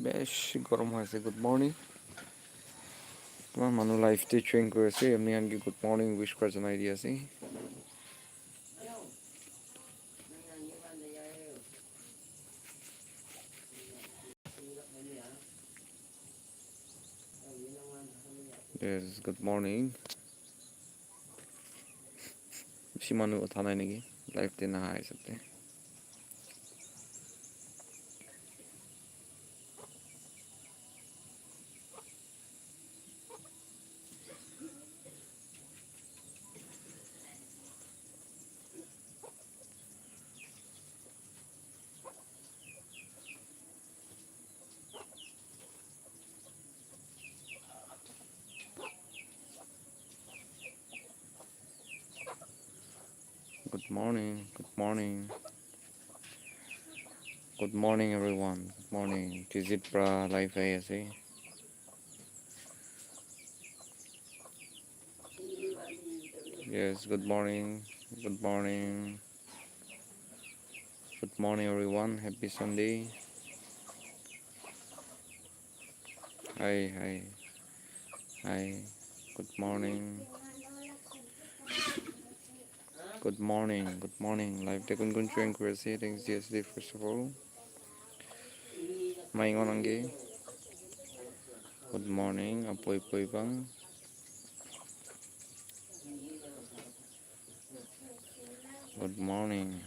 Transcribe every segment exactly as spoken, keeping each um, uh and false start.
Eish, gorom hoise. Good morning. Kiman manu live te join kuri ase, apni khan ke good morning wish kura janai di ase. Yes, good morning. Bishi manu utha nai naki? Live te naha hisab te. Good morning, good morning. Good morning, everyone. Good morning. Tizit pra live ahi ase. Yes, good morning. Good morning. Good morning, everyone. Happy Sunday. Hi, hi. Hi. Good morning. Good morning. Good morning. Live te kun kun join kuri ase. Thanks, J S D, first of all. Mai ngon angge. Good morning. Apoi poi bang. Good morning.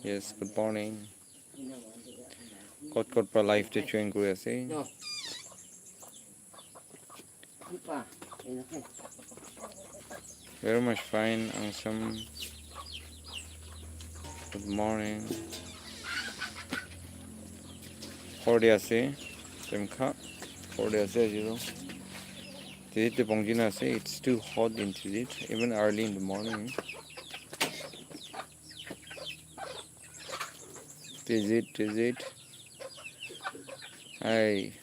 Yes, good morning. Kot kot pra live te join kuri ase. Very much fine, awesome. Good morning. Khor de ase, temkha. Khor de ase, aji toh. Tizit te pongji na ase. It's too hot in Tizit, even early in the morning. Tizit, Tizit. Hi.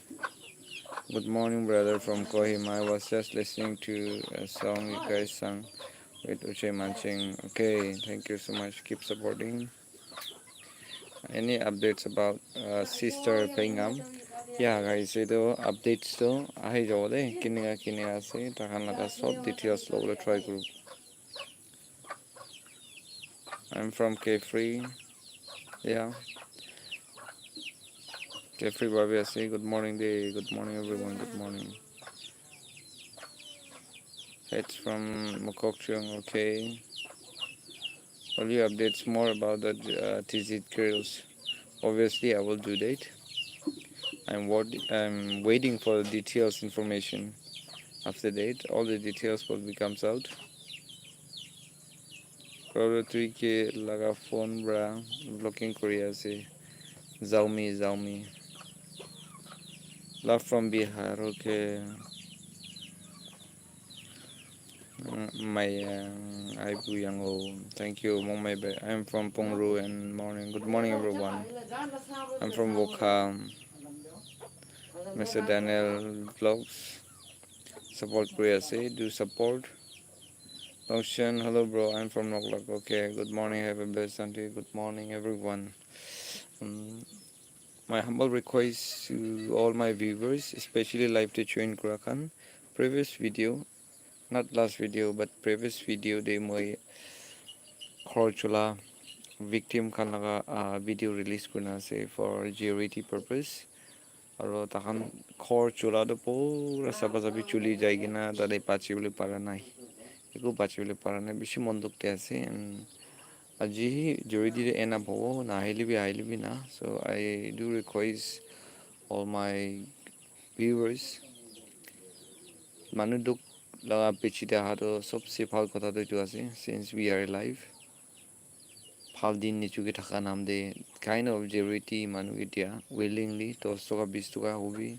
Good morning, brother from Kohima. I was just listening to a song you guys sang with Uche Manching. Okay, thank you so much. Keep supporting. Any updates about uh, Sister Pengam? Yeah, guys, etu updates to ahi jabo de. Kinika kinika ase, takhan laga sob details lobole try kuru. I'm from Carefree. Yeah. Carefree Bhabi ase. Good morning, day. Good morning, everyone. Good morning. It's from Mokokchung. Okay. Will you updates more about the uh, Tizit girls? Obviously, I will do that. I'm what I'm waiting for the details information. After that, all the details will be comes out. Brother three K laga phone pra blocking kuri ase. Xiaomi, Xiaomi. Love from Bihar, okay. Mm, my uh, Aibu Yango. Thank you, Mongmai Bai. I'm from Pungru and morning. Good morning, everyone. I'm from Wokha. Mister Daniel Vlogs. Support kuri ase. Do support. Longshan, hello bro, I'm from Noklak. Okay, good morning, have a blessed Sunday. Good morning, everyone. Um, my humble request to all my viewers, especially live te join kura khan. Previous video, not last video, but previous video te moi ghor chula victim khan laga uh, video release kurina ase for charity purpose. Aro takhan ghor chula toh pura sapa sapi chuli jai kena tate bachi bole para nai. Eku bachi bole para nai. Bishi mon dukh te ase. And aji hi juri dile ena bhobo, nahile bi ahile bi na. So I do request all my viewers, manu dukh laga piche te aha toh sobse bhal kotha toh etu ase, since we are alive. Bhal din nichuki thaka nam de kind of charity manu ke dia willingly dos toka, bis toka hobi,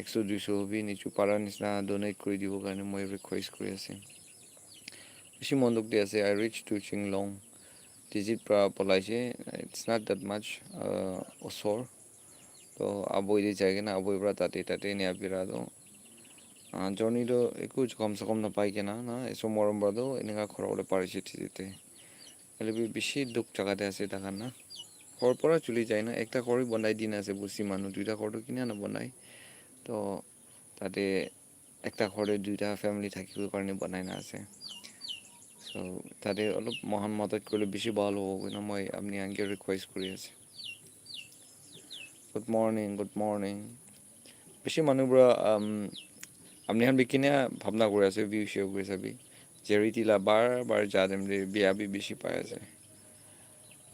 ekso duiso hobi nichu para nisna donate kuri dibo karne moi request kuri ase. Bishi mon dukh de ase, I reach to Chinglong. Tizit pra polaise, it's not that much uh, osor. To aboi de jai kena aboi pra tate tate enia bira to uh, journey to eku kam se kam napai kena na eso morom pra to enika khora bole parise Tizit te. Hoile bi bishi dukh jaga te ase takhan na. ghor pora chuli jai na ekta ghor bi banai dina ase, busti manu duita ghor toh kina na banai. Toh tate ekta ghor te duita family thakibo karne banai na ase. So tate olop moikhan madad kurle bishi bhal hobo koina moi apni khan ke request kuri ase. Good morning, good morning. Bishi manu pora, um, apni khan bi kina bhabna kuri ase, view share kuri sabi. Charity la bar bar ja time te biya bi bishi pai ase.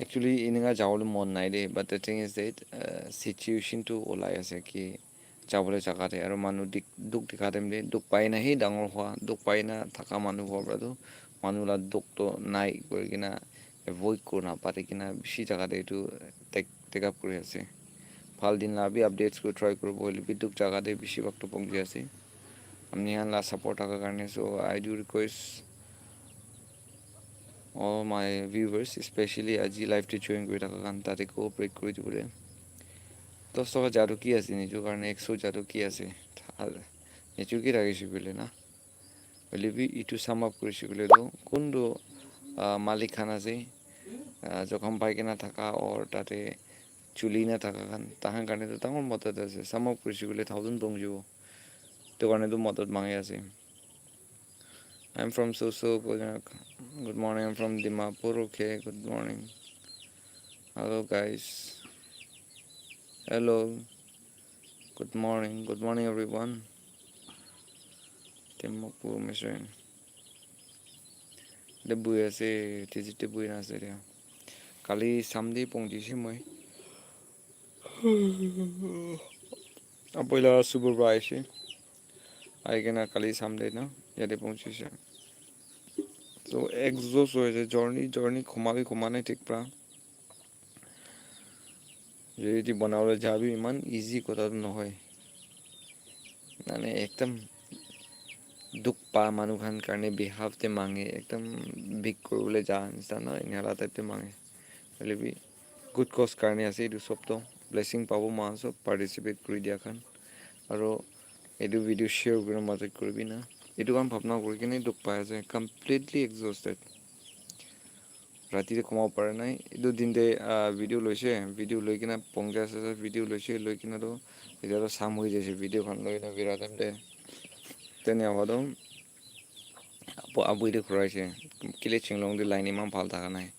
Actually, eninka jawole mon nai de, but the thing is that, uh, situation tu olai ase ki jawole jaga te, aro manu dik-, duk dikha time te, duk pai na hi dangor hua, duk pai na thaka manu hua pora tu, manu la duk to nai kuri kena avoid kuri na pari kena bishi jaga te etu take, take up kuri ase. Bhal din la bi updates kuri try kuribo hoile bi duk jaga te bishi bhag to pongji ase. Apni khan la support thaka karne, so I do request all my viewers, especially aji live te join kuri thaka khan, tate cooperate kuri dibole. Dos toka jadu ki ase, nijo karne ekso jadu ki ase? Tha-, nijo ki rakhishe koile na? Hoile bi etu sum up kurishe koile toh, kun toh, ah, malik khan ase, ah, jokhom pai kena thaka or tate chuli na thaka khan, tahan karne toh dangor madad ase. Sum up kurishe koile thousand pongjibo. Etu karne toh madad mangi ase. I'm from Soso, Konyak. Good morning, I'm from Dimapur. Okay, good morning. Hello, guys. Hello. Good morning. Good morning, everyone. Dimapur, Mizoram. De bui ase, tiji de bui na ase dia. Kali Sunday pongji se moi. Apoila subur pora aise. Ahi kena kali Sunday na, yate pahunchise. So, exhaust hoise, journey, journey, khuma bi khuma nai thik pra. Charity banabole ja bi iman easy kotha toh nohoi. Mane, ekdam dukh pa manu khan karne behalf te mange, ekdam big kuribole ja nishina na, eneka la type te mange. Hoile bi, good cause karne ase etu sob toh. Blessing pabo moikhan sob participate kuri dia khan. Aro etu video share kurina madad kuribi na. Etu khan bhabna kuri kena dukh pai ase. Completely exhausted. Rati te khumabo para nai. Etu din te, ah, video loise. Video loi kena pongja ase, video loise. Loi kena toh, etia toh sam hoi jaise. Video khan loi na bira time te. Tene howa toh, apo aboi te khuraise. Kile Chinglong te line iman bhal thaka nai.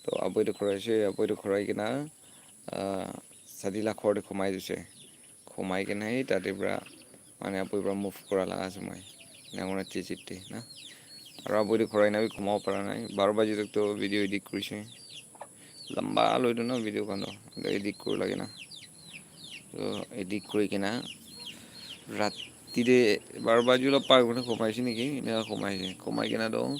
To aboi te khuraise, aboi te khurai kena, ah, sadi la ghor te khumai dise. Khumai kena hi tate pra, mane aboi pra move kura laga ase moi. Ena kurina chit chit te na. Aro aboi te khurai na bi khumabo para nai. Baro baji tak to video edit kurise. Lamba loi do na video khan to. Edit kuri lage na. To edit kuri kena rati te baro baji la par kurina khumai ase naki? Ena khumai ase. Khumai kena to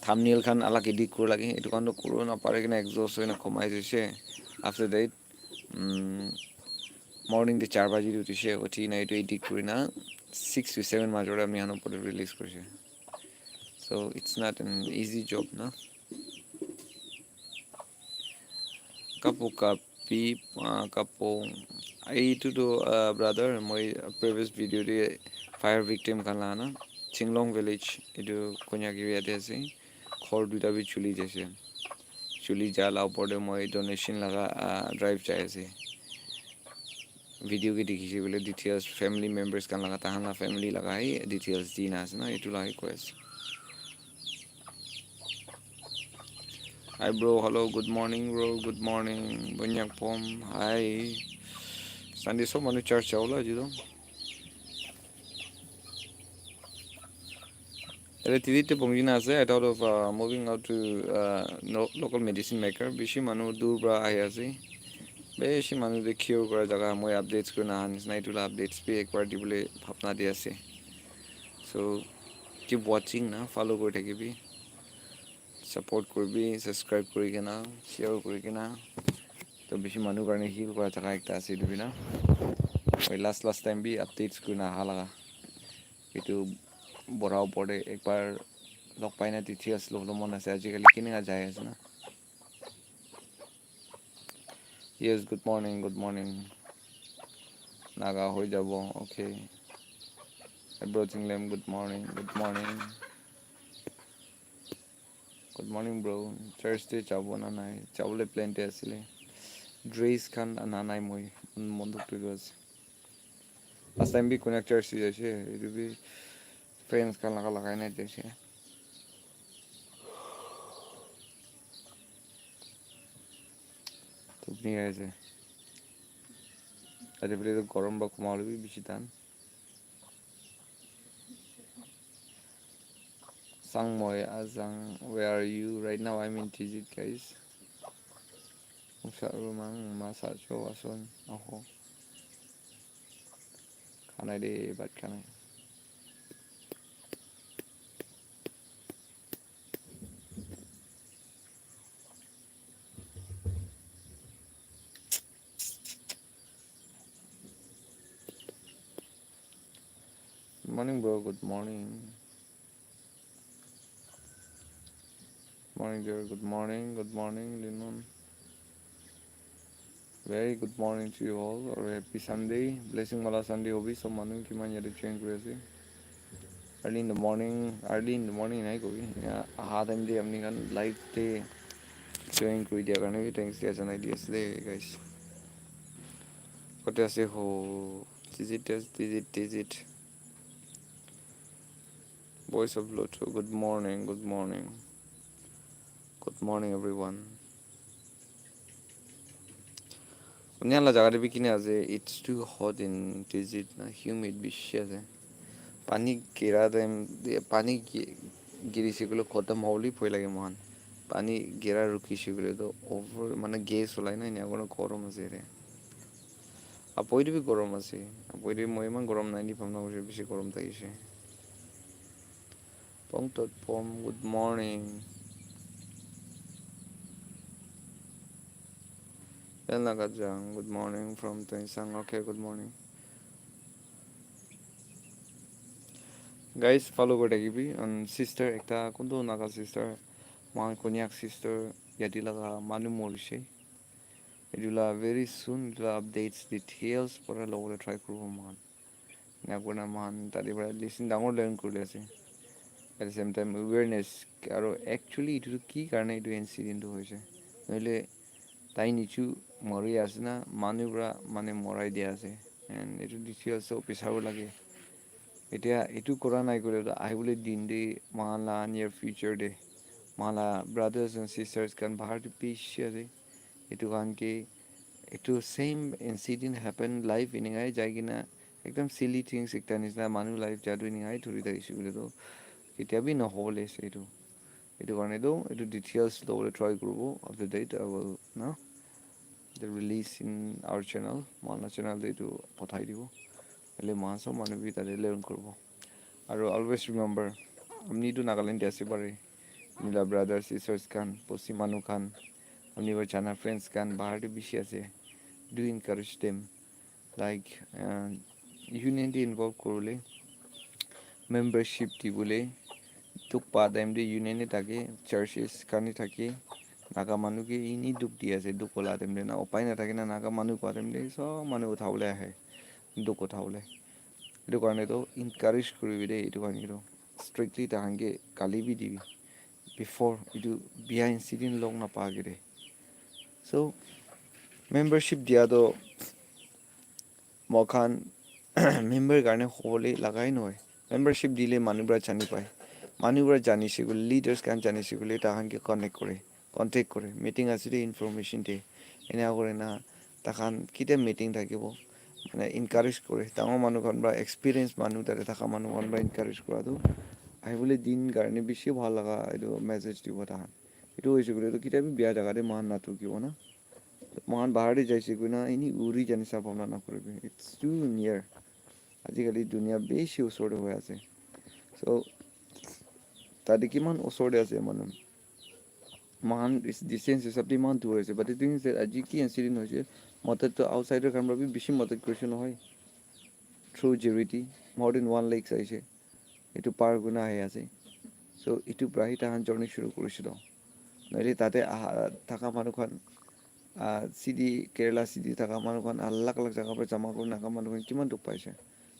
thumbnail khan alag edit kuri lage. Etu khan to kuri na pare kena exhaust hoi na khumai jaise. After that, um, morning te char baji te uthise, uthi na etu edit kuri na six to seven major te ami khan opor te release kurise. So it's not an easy job na. Kapu kapi, ah, kapu. Etu tu, ah, brother, moi previous video te fire victim khan la na, Chinglong village, etu Konyak area te ase. Ghor duita bi chuli jaise. Chuli ja la opor te moi donation laga, ah, drive jai ase. Video ke dikhi se koile details, family members khan laga, tahan la family laga hi details di na ase na, etu la hi koi ase. Hi bro, hello, good morning bro, good morning. Bonyak pom, hi. Sunday sob manu church jabo la etu toh. Ete titi te pongji na ase, I thought of, uh, moving out to, uh, no, local medicine maker. Bishi manu dur pra ahi ase. Bishi manu te cure kura jaga moi updates kurina aha nishina, etu la updates bi ekbar dibole bhabna de ase. So, keep watching na, follow kuri thakibi. Support kuribi, subscribe kuri kena, share kuri kena. To bishi manu karne heal kura jaga ekta ase etu bi na. Moi last, last time bi updates kurina aha laga. Etu bora opor te ekbar log pai na details lobole mon ase, ajikali kenika jai ase na. Yes, good morning, good morning. Naga hoi jabo, okay. Bro Chinglem, good morning, good morning. Good Morning, bro. Church te jabo na nai? Jabole plan te asile. Dress khan ana nai moi. Mon dukh tu ase. Last time bi Konyak church te jaise. Etu bi friends khan laga lagai na jaise. Tupni aise. Ate bole to gorom ba kuma hoile bi bishi tan. Sangmoi Azang, where are you? Right now, I'm in Tizit, guys. Muksa rumang, masa cho ason, aho. Khanai de, bat khanai. Good morning, bro. Good morning. Morning, dear. Good morning. Good morning, Linun. Very good morning to you all. Or happy Sunday. Blessing wala Sunday hobi. So manu kiman yate join kuri ase. Early in the morning, early in the morning nai kobi. Ya, aha time de apni khan live te join kuri dia karne bi thanks dia janai di ase de, guys. Kote ase ho? Tizit, Tizit, Tizit. Voice of Lotto, good morning, good morning. Good morning, everyone. Unia la jaga de bi kine ase, it's too hot in Tizit na, humid bishi ase. Pani gira time, pani gi-, giri se koile khotom hobole bhoi lage mohan. Pani gira rukhi se koile to over, mane gas olai na, enia kono gorom ase re. Apoi de bi gorom ase. Apoi de moi iman gorom nai ni bhabna kuri, bishi gorom thakise. Pongtot Pom, good morning. Elna Kajang, good morning from Tuensang. Okay, good morning. Guys, follow kuri thakibi. And sister ekta, kuntu Naga sister, mohan Konyak sister, yate laga manu morise. Etu la very soon, etu la updates, details pura lobole try kuribo mohan. Ena kurina mohan tate para lesson dangor learn kuri ase. At the same time, awareness, aro actually etu tu ki karne etu incident tu hoise. Nohole tai nichu mori ase na, manu para mane morai dia ase. And etu details sob bisaribo lage. Etia etu kura nai koile tu ahibole din te mohan la near future te mohan la brothers and sisters khan bahar te bishi ase. Etu khan ke, etu same incident happen live eninkai jai kena ekdam silly things ekta nisna manu life jatu eninkai thuri thakishe koile toh ketia bi nohobole ase etu. Etu karne toh etu details lobole try kuribo after that I will, no, the release in our channel, mohan la channel te etu pathai dibo. Hoile mohan sob manu bi tate learn kuribo. Aru always remember, apni tu Nagaland te ase pare, apni la brothers, sisters khan, bosti manu khan, apni para jana friends khan bahar te bishi ase. Do encourage them. Like, uh, union te involve kuribole, membership dibole, dukh pa time te union te thake, churches khan te thake, Naga manu ke ini dukh di ase, dukh wala time te na upai na thake na, Naga manu koa time te sob manu uthabole ahe, dukh uthabole. Etu karne toh encourage kuribi de, etu karne toh strictly tahan ke gali bi dibi before etu bia incident log na pa ke de. So membership dia toh moikhan member karne hobole lagai nohoi. Membership dile manu para jani pai. Manu para jani se koile, leaders khan jani se koile, tahan ke connect kore, contact kore. Meeting ase de information de. Ena kore na, tahan kitia meeting thakibo, mane encourage kore. Dangor manu khan para, experience manu tate thaka manu khan para encourage kura tu ahibole din karne bishi bhal laga etu message dibo tahan. Etu hoise koile tu kitia bi bia jaga te moikhan nathukibo na. Moikhan bahar te jaise koina ini uri jani sa bhabna nakuribi. It's too near. Ajikali dunia bishi usor te hoi ase. So, tate kiman usor te ase manu. Moikhan dis-, distance hisab te iman dur ase. But the thing is that aji ki incident hoise, madad to outsider khan para bi bishi madad kurise nohoi. Through charity, more than one lakhs aise. Etu par kurina ahi ase. So, etu para hi tahan journey shuru kurishilo. Nohole tate aha, thaka manu khan, ah, city, Kerala city thaka manu khan alag alag jaga para jama kurina Naga manu khan kiman dukh paise.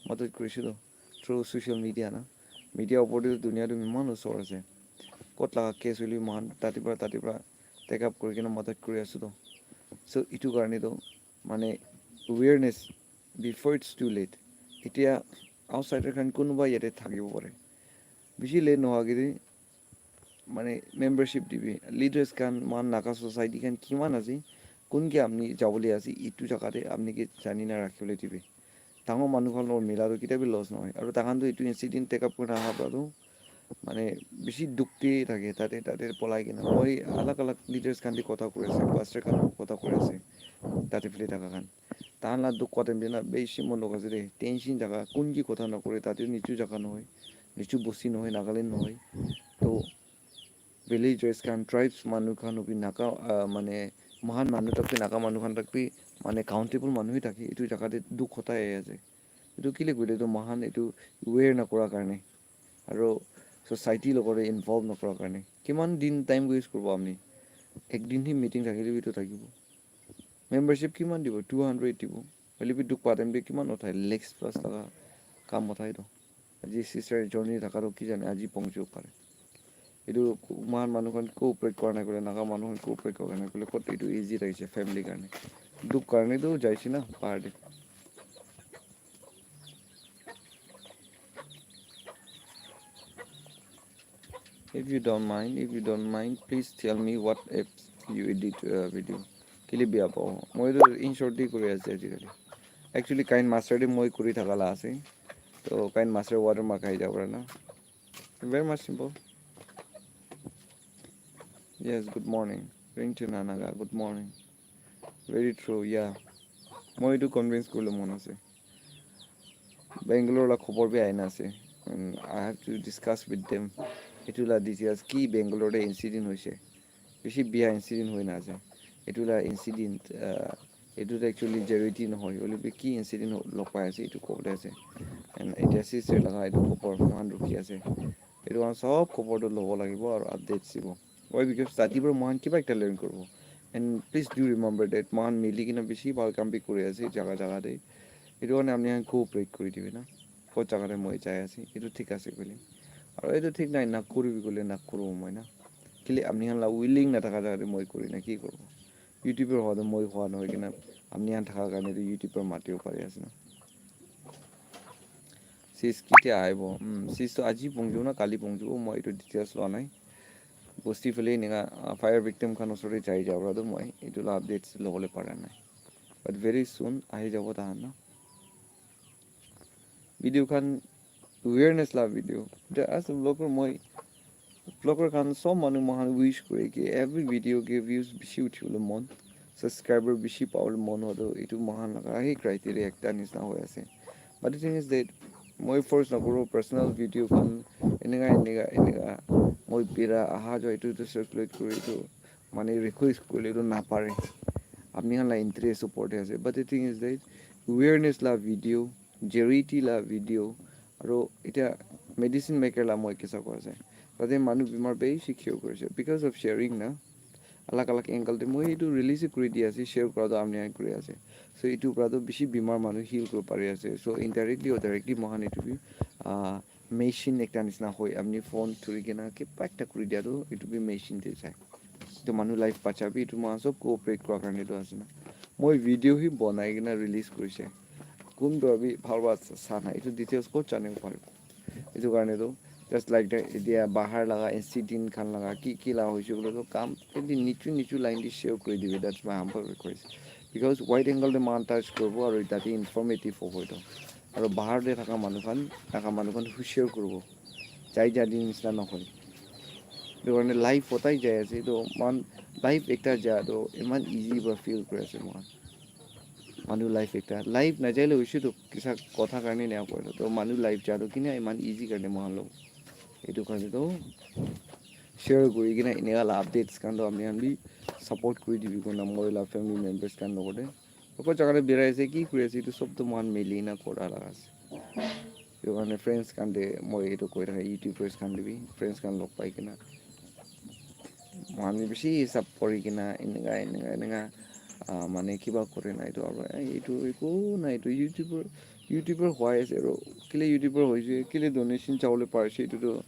Madad kurishilo through social media na. Media opor te dunia tu iman usor ase. Kot laga case hoile moikhan tate para tate para take up kuri kena madad kuri ase to. So etu karne to mane awareness before it's too late. Etia outsider khan kunuba yate thakibo pare. Bishi late nohoa ke de mane membership dibi. Leaders khan, moikhan Naga society khan kiman ase, kun ke apni jabole ase, etu jaga te apni ke jani na rakhibole dibi. Dangor manu khan log mila tu ketia bi loss nohoi. Aru takhan tu etu incident take up kurina aha para tu mane bishi dukh te thake, tate, tate polai kena. Moi alag alag leaders khan te kotha kuri ase, pastor khan kotha kuri ase, tate phale thaka khan. Tahan la dukh kowa time te na bishi mon dukh ase de, tension thaka, kun ki kotha nakore, tate nichu jaga nohoi, nichu bosti nohoi, Nagaland nohoi. To villagers khan, tribes manu khan bi Naga, ah, mane moikhan manu tak bi, Naga manu khan tak bi mane countable manu hi thake, etu jaga te dukh hota ahi ase. Etu kile koile tu moikhan etu aware nakura karne, aro society logot te involve nakura karne. Kiman din time waste kuribo apni? Ek din hi meeting thakile bi tu thakibo. Membership kiman dibo? Two hundred dibo. Hoile bi dukh pa time te kiman uthai? Lakhs plus laga kam uthai to. Aji sister journey thaka to ki jane aji pongchibo pare. Etu moikhan manu khan cooperate kura nai koile, Naga manu khan cooperate kura nai koile, kot etu easy thakise family karne. Dukh karne to jaise na bahar te. If you don't mind, if you don't mind, please tell me what apps you edit, uh, video. Kile bia pao. Moi to in short di kuri ase ajikali. Actually, KineMaster de moi kuri thaka la ase. To KineMaster watermark ahi jabo na. Very much simple. Yes, good morning. Ring to Nanaga, good morning. Very true, yeah. Moi etu convince kuribole mon ase. Bangalore la khobor bi ahi na ase. And I have to discuss with them. Etu la details ki Bangalore te incident hoise. Bishi bia incident hoi na ase. Etu la incident, uh, etu tu actually charity nohoi. Hoile bi ki incident ho-, log pai ase, etu kobole ase. And etia sister laga etu khobor moikhan rukhi ase. Etu khan sob khobor tu lobo lagibo aru updates dibo. Why? Because tati para moikhan kiba ekta learn kuribo. And please do remember that moikhan mili kena bishi bhal kam bi kuri ase jaga jaga te. Etu karne apni khan cooperate kuri dibi na. Kot jaga te moi jai ase, etu thik ase koile. Aru etu thik nai, nakuribi koile nakuribo moi na. Kile apni khan la willing nathaka jaga te moi kuri na ki kuribo? YouTuber howa tu moi howa nohoi kena apni khan thaka karne tu YouTuber matibo pari ase na. Sis ketia ahibo? Hmm, sis to aji pongjibo na kali pongjibo, moi etu details loa nai. Bosti phale enika, ah, fire victim khan osor te jai jabo para tu moi etu la updates lobole para nai. But very soon ahi jabo tahan na. Video khan awareness la video. Etia as a vlogger moi vlogger khan sob manu moikhan wish kure ki every video ke views bishi uthibole mon, subscriber bishi pabole mon hoile etu moikhan laga hi criteria ekta nisna hoi ase. But the thing is that moi force nakuru personal video khan enika enika enika moi bira aha jua etu etu circulate kuri etu mane request kurile tu napare. Apni khan la interest opor te ase. But the thing is that awareness la video, charity la video, aro etia medicine maker la moi kisa koi ase. Tate manu bimar bishi cure kuri ase because of sharing na. Alag alag angle te moi etu release kuri di ase, share kura tu apni khan kuri ase. So etu para tu bishi bimar manu heal kuri pari ase. So indirectly or directly moikhan etu bi, ah, machine ekta nisna hoi, apni phone thuri kena kiba ekta kuri dia tu etu bi machine te jai. Etu manu life bacha bi etu moikhan sob cooperate kura karne tu ase na. Moi video hi banai kena release kurise. Kun para bi bhal para sa nai. Etu details kot janibo paribo? Etu karne tu just like that, etia bahar laga incident khan laga ki ki laga hoise koile tu kam etu nichu nichu line te share kuri dibi. That's my humble request. Because wide angle te moikhan touch kuribo aru tate informative hobo etu. Aru bahar te thaka manu khan, thaka manu khan hushar kuribo. Jai jadi nisna nohoi. Etu karne life hotai jai ase. Etu moikhan life ekta ja tu iman easy para feel kuri ase moikhan. Manu life ekta. Life najaile hoise tu kisa kotha karne nai koi. To manu life ja tu kina iman easy karne moikhan lobo. Etu karne tu share kuri kena enika la updates khan tu apni khan bi support kuri dibi koina moi la family members khan logot te. Oko jaga te birai ase, ki kuri ase, etu sob tu moikhan mili na kora laga ase. Etu karne friends khan te moi etu koi thaka, YouTubers khan te bi, friends khan log pai kena, moikhan bi bishi hisab kuri kena, enika, enika, enika, ah, mane kiba kuri na etu aro, eh, etu eku na etu YouTuber, YouTuber hoi ase aro, kile YouTuber hoise, kile donation jabole parise, etu tu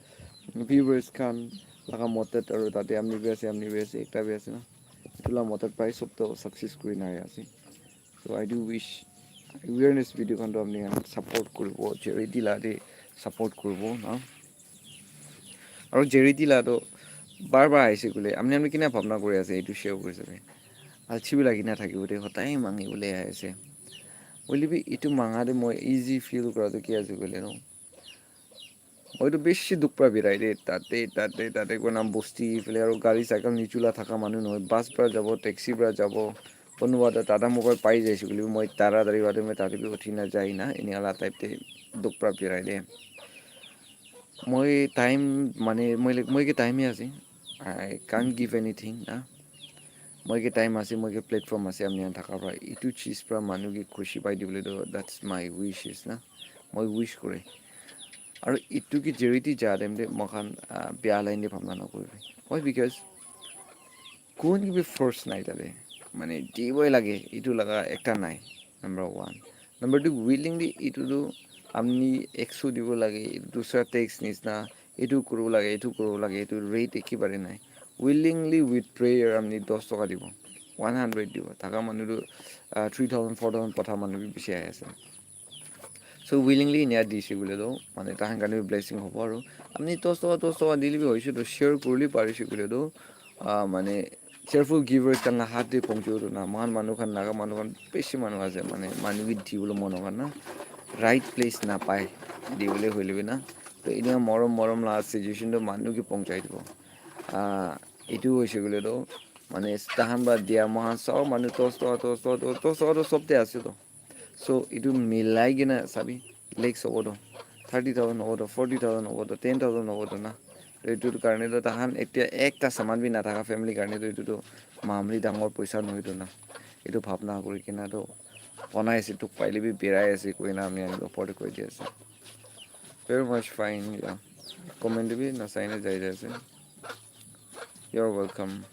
viewers khan, laga motet aru tate amni bi ase, amni bi ase, ekta bi ase na. Etu la motet pai sob to success kuri na ase. So I do wish awareness video khan to amni khan support kuribo, charity la de support kuribo na. Aru charity la to bar bar aise kule, amni amni kina bhabna kuri ase, etu share kuri sabe. Alchi bi lagi na thakibo de, hotai mangi bole ahi ase. Hoile bi etu manga de moi easy feel kura to ki ase kule no. Moi to bishi dukh pra birai de, tate, tate, tate kona bosti phale aru gari cycle nichula thaka manu nohoi, bus pra jabo, taxi pra jabo, konuba ta Tata Mobile pai jaise koile bi moi taratari hote moi tate bi uthi na jai na, enia la type te dukh pra birai de. Moi time mane, moi le-, moi ke time hi ase, I can't give anything na. Moi ke time ase, moi ke platform ase, amni khan thaka pra, itu cheez pra manu ke khushi pai dibole to, that's my wishes na. Moi wish kore. Aru itu ke charity ja time te moi khan, ah, bia line te bhabna na koribe. Why? Because kun ke bi force nai tate. Mane diboi lage, itu laga ekta nai. Number one. Number two, willingly itu tu amni ekso dibo lage, dusra tax nisna, itu koribo lage, itu koribo lage, itu rate ekebare nai. Willingly with prayer amni dos toka dibo, one hundred dibo. Thaka manu tu, ah, three thousand, four thousand patha manu bi bishi ahi ase. So willingly inia dise koile tu, mane tahan karne bi blessing hobo aru. Amni dos toka, dos toka dile bi hoise tu share kurili parise koile tu, ah, mane cheerful givers khan la hath te pongchibo tu na, moikhan manu khan, Naga manu khan, bishi manu ase, mane, manu ke dibole mon howa na, right place napai, dibole hoile bi na. To, enia morom, morom la situation to manu ke pongchai dibo. Ah, etu hoise koile to, mane, tahan pra dia, moikhan sob manu dos toka, dos toka, dos toka to sob te ase to. So, etu milai kena sabi, lakhs hobo to, thirty thousand hobo to, forty thousand hobo to, ten thousand hobo to na. To etu karne to tahan ekta, ekta saman bi nathaka family karne to etu to mamuli dangor poisa nohoi to na. Etu bhabna kuri kena to banai ase, dukh paile bi birai ase koina ami khan ke opor te koi di ase. Very much fine, yeah. Comment bi nasai na jai jai ase. You're welcome.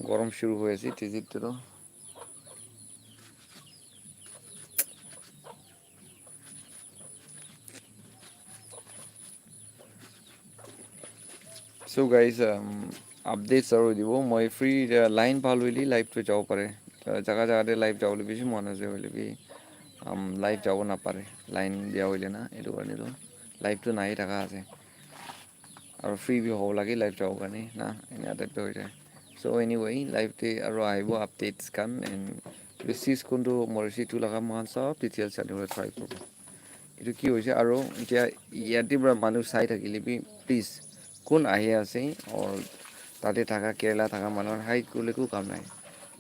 Gorom shuru hoi ase, tizit te to. So guys, um, updates aru dibo. Moi free, uh, line bhal hoile live to jabo pare. Uh, jaga jaga te live jabole bishi mon ase hoile bi, um, live jabo napare. Line dia hoile na, etu karne to live to nai thaka ase. Aru free bi hobo lage live jabo karne na, enia type te hoi jai. So anyway, live te aru ahibo updates khan and receipts kuntu morisi etu laga moikhan sob details janibole try kuribo. Etu ki hoise aru etia yate para manu sai thakile bi please kun ahi ase or tate thaka Kerala thaka manu khan hide kuribole eku kam nai.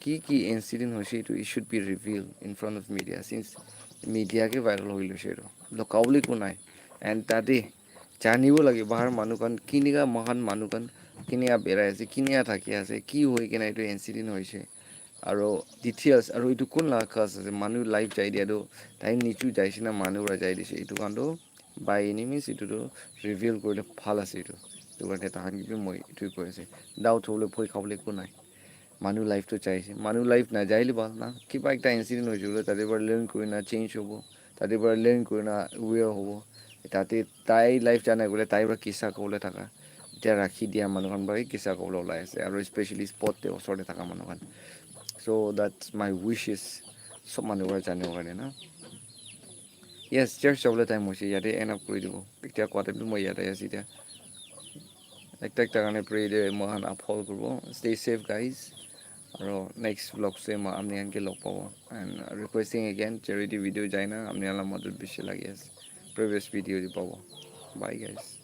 Ki ki incident hoise etu it should be revealed in front of media since media ke viral hoi loise etu. Lukabole eku nai. And tate janibo lage bahar manu khan kinika moikhan manu khan kinika berai ase, kinika thaki ase, ki hoi kena etu incident hoise. Aru details, aru etu kun laga ghas ase, manu life jai dia tu, tai nichu jai ase na manu para jai dise, etu khan tu by any means etu tu reveal kurile bhal ase etu. Etu karne tahan ke bi moi etu koi ase, doubt hobole bhoi khabole eku nai. Manu life tu jai ase, manu life na jaile bhal na, kiba ekta incident hoi jabo, tate para learn kuri na change hobo, tate para learn kuri na aware hobo, tate tai life jana koile tai para kisa kobole thaka. Etia rakhi dia manu khan para kisa kobole ulai ase, aru especially spot te osor te thaka manu khan. So that's my wishes, sob manu para janibo karne na. Yes, church jabole time hoise, yate end up kuri dibo. Etia koa time tu moi yate ase etia. Ekta ekta karne pray de moikhan uphold kuribo. Stay safe, guys. Aru next vlog se moi apni khan ke log pabo. And requesting again, charity video jai na apni khan la madad bishi lagi ase. Previous video de pabo. Bye, guys.